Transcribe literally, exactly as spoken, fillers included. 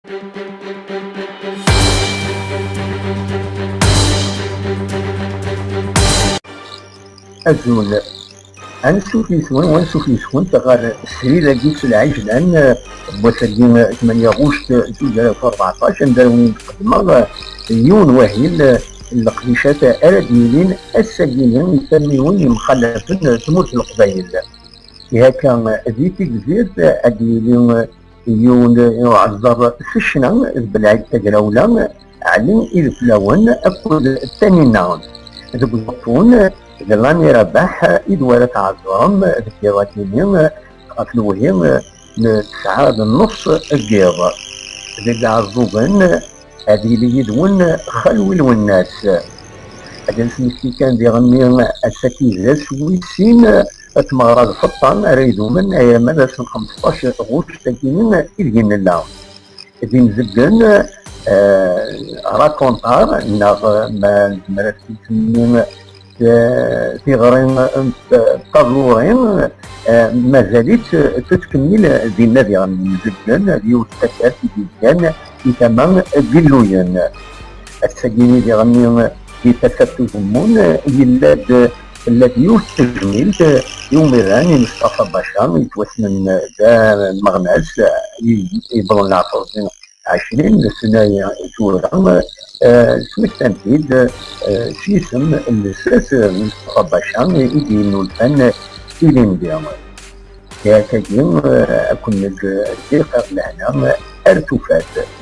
Azul. Ansuf yes-wen, wansuf yes-went ɣer srid-agi s lɛejlan, eh, n wass-agi, eh, tmanya ɣuct, eh, zuǧ alaf u rbeɛṭac, anda ara wen-d-qeddmeɣ, eh, yiwen wahil, eh, n leqdicat ara d-yilin ass-agi-ni i ifermiwen yemxalafen, eh, tmurt n Leqbayel. Ihi akka, eh, di Tigzirt, eh, ad d-yili, eh, yiwen, eh, uɛeẓẓer s ccna d Belɛid Tagrawla, Ɛli Ideflawen akked Tanina. Deg uẓeffun, d Lani Rabaḥ i d wara tɛeẓẓrem deg yiḍ-agi-nni ɣef lewhi n tesɛa d nneṣ n yiḍ. Deg Iɛeẓẓugen, ad yili yid-wen Xalwi Lwennas. Ad d-nesmekti kan diɣenni ass-agi d ass wis sin n tmeɣra d Feṭṭa ara idumen arma d ass n xmesṭac ɣuct-agi i deg nella. D imzeggen, eh, rakontar, neɣ ma nezmer ad t-nsemmi, eh, tiɣri n t-, taẓuri, eh, mazal-itt tettkemmil dinna diɣen imzeggen, d yiwet n taddart i d-yezgan i tama n Yilluyen. Ass-agi diɣenni di Tasaft Uzemmur, yella-d, tella-d yiwet n tejmilt i umiḍan i Mustafa Baca, yettwassnen d ameɣnas, i, yewwḍen leɛṭer ɛecrin n ssna i tura, eh, smektan-t-id, eh, s yisem n lsas n Mustafa Baca i d-yennulfan ilindi. Yak-agi, eh, ad ken-neǧǧ di xir lehna ar tufat.